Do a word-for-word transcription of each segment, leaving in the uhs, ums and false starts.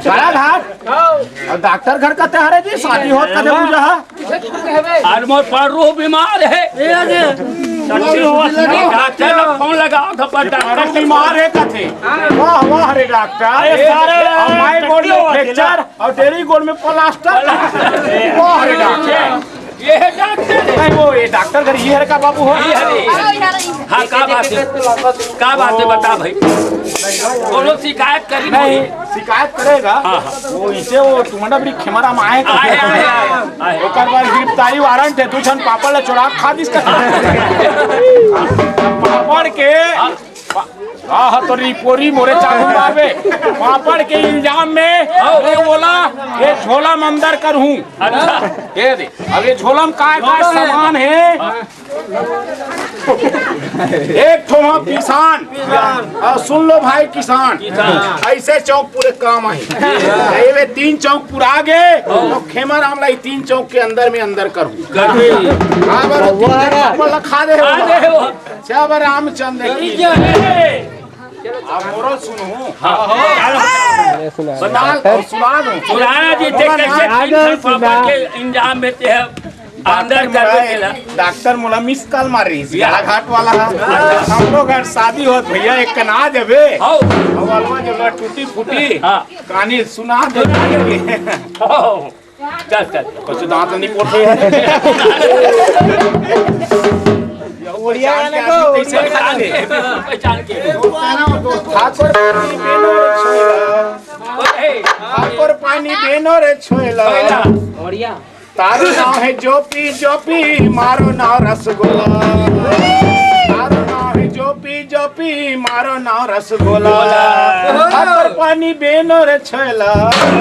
काला घाट? अउ डॉक्टर घर कते हरे जी, शादी होत कते पूजा हे? अरे मोर पड़रू बीमार हे। डॉक्टर ला फोन लगाओ तो पर डॉक्टर पड़रू बीमार हे कथे। वाह, वाह रे डॉक्टर। अरे सारे अउ मैं गोड़ में फ्रैक्चर अउ तेरी गोड़ में प्लास्टर। वाह रे डॉक्टर। ये डॉक्टर हे। नहीं, वो ये डॉक्टर घर ये हरे का बाबू हो? ये हरे। हाँ, का बात हे? का बात हे, बता भाई। कोनो शिकायत करी नहीं, नहीं? शिकायत करेगा। हाँ, हाँ। वो इसे वो तुम्हारा भी खेमरा में आए का? आए, आए, आए, आए। ओकर बाद गिरफ्तारी वारंट हे, दू झन पापड़ ला चोरा खा दिस का। पापड़ के हाँ। पा-, आह, तोरी पोरी मोरे चाकू मारबे। पापड़ के इल्जाम में मैं बोला, ये झोला में अंदर कर हूँ। अच्छा। ये दे, अब ये झोला में काय काय सामान हे? एक ठो ह पिसान। अउ सुन लो भाई किसान, अइसे चौक पूरे काम आही। ये तीन चौक पुरा गे, तो खेमा राम ला ई तीन चौक के अंदर में अंदर करूँ। काबर तीन चौक ला खा दे हो। खा दे हो। जय रामचंद्र की। जय। अब मोरो सुनहू। हाँ। बताओ, सुना दो। सुनाना जी, ते कैसे तीन ठन पापड़ के इंजाम में ते अंदर करबे तेला। डॉक्टर मोला मिस कॉल मार रही थी, या। घाट वाला। हमरो घर शादी होत भैया, एक कना देबे। हाँ। हवालवा जब टूटी फूटी, हाँ। कहानी सुना दे। हाँ। चल, चल। कुछ दांत नहीं पोते हैं। बढ़िया गाना को। पहचान के, पहचान के। ठाकुर पानी बेनो रे छोला। ओए। ठाकुर पानी बेनो रे छोला। छोला। बढ़िया। तारो नाव है जोपी जोपी, मारो नाव रसगुल्ला। तारो नाव है जोपी जोपी, मारो नाव रसगुल्ला। ठाकुर पानी बेनो रे छोला।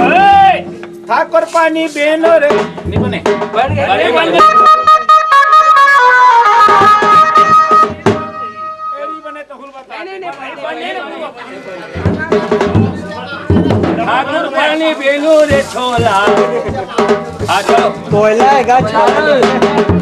ओए। ठाकुर पानी बेनो रे। नहीं बने। बन गए। बन गए। ठाकुर पानी बेनो रे छोला। आ चलो। कोयला है गा, छोला।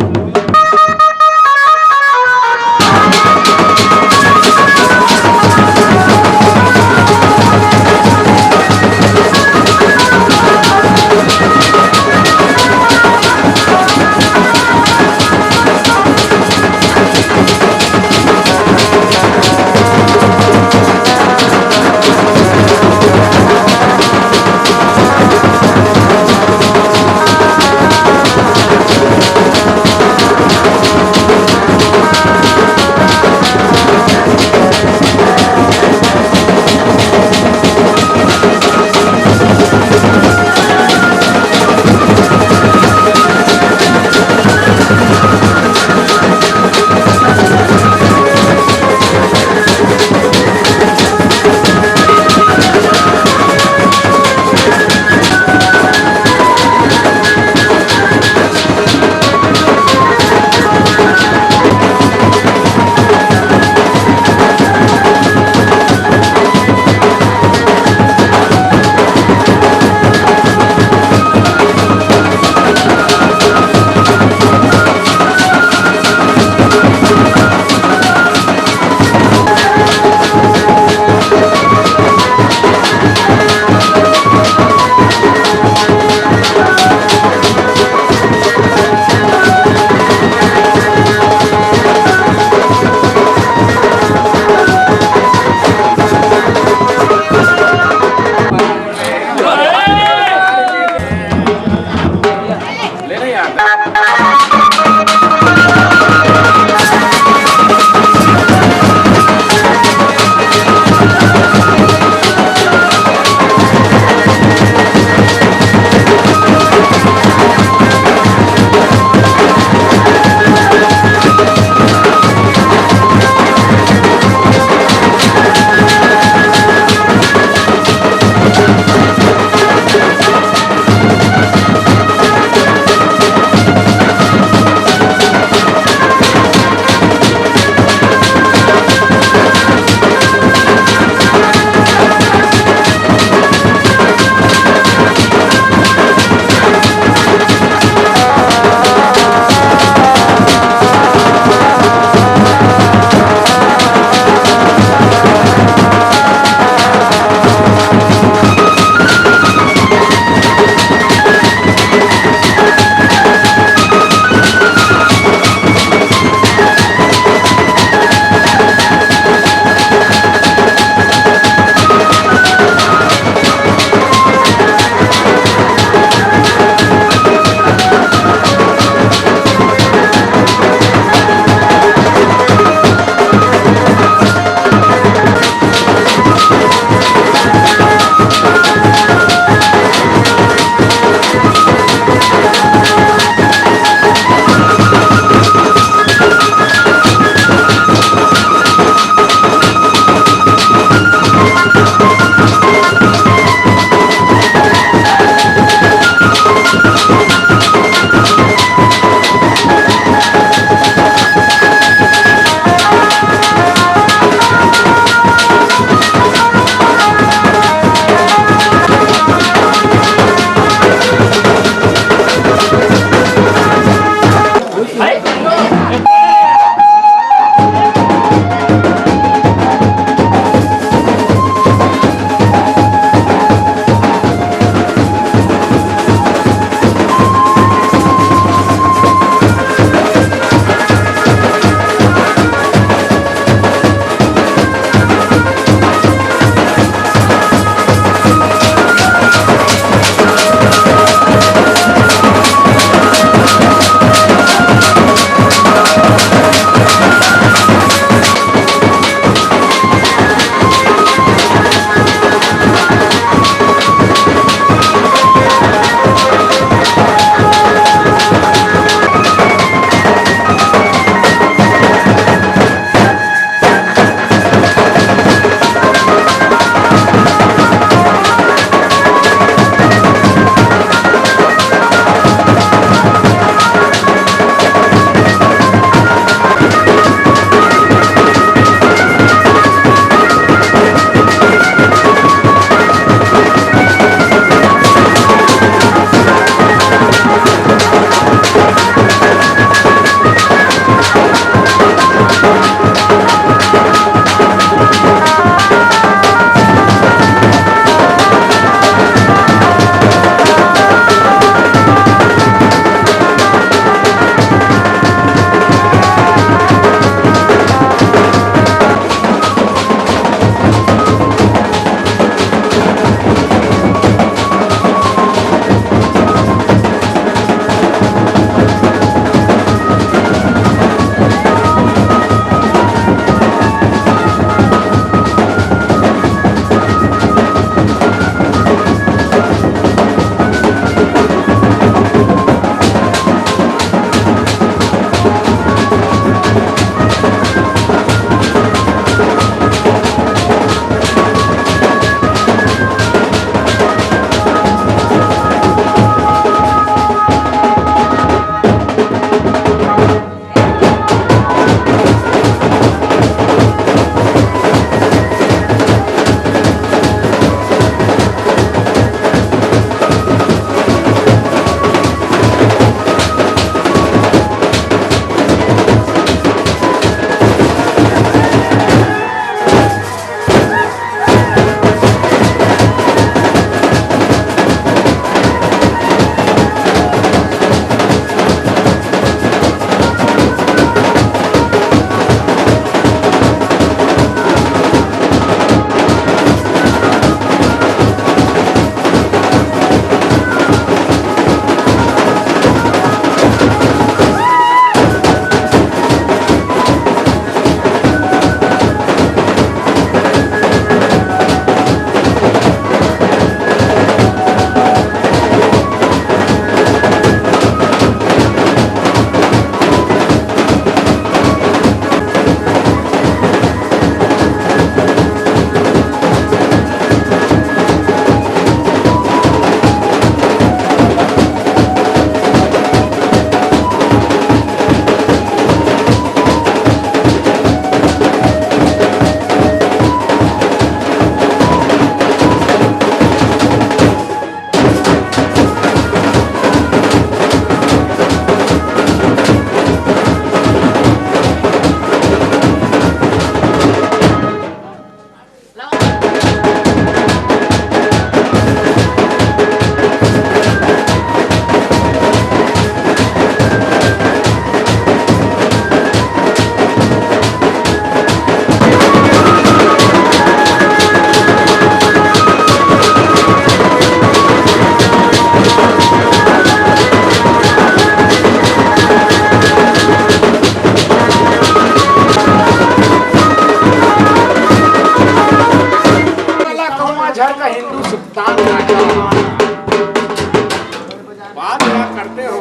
बात क्या करते हो?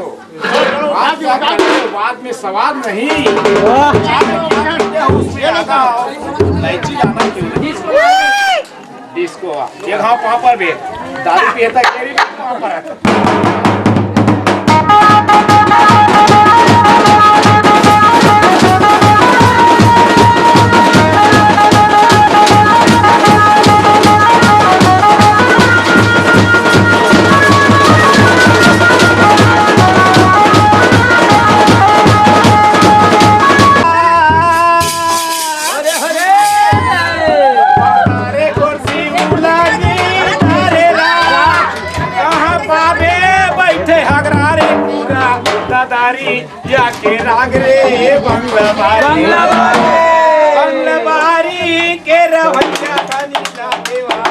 बात क्या करते हो? बात में सवाल नहीं। वाह। बात क्या करते हो? उसमें ज्यादा नहीं, चीज आना चाहिए। डिस्को, ये घाव कहाँ पर बे? दारू पिए तक तेरी बात कहाँ पर है? अरे, अरे। अरे, कुर्सी उलागी, अरे राम। कहाँ पाबे बैठे हगरा रे पूरा ददारी या के राग रे बंगला बारी। बंगला बारी। बंगला बारी के रवैया तनी ना देवा।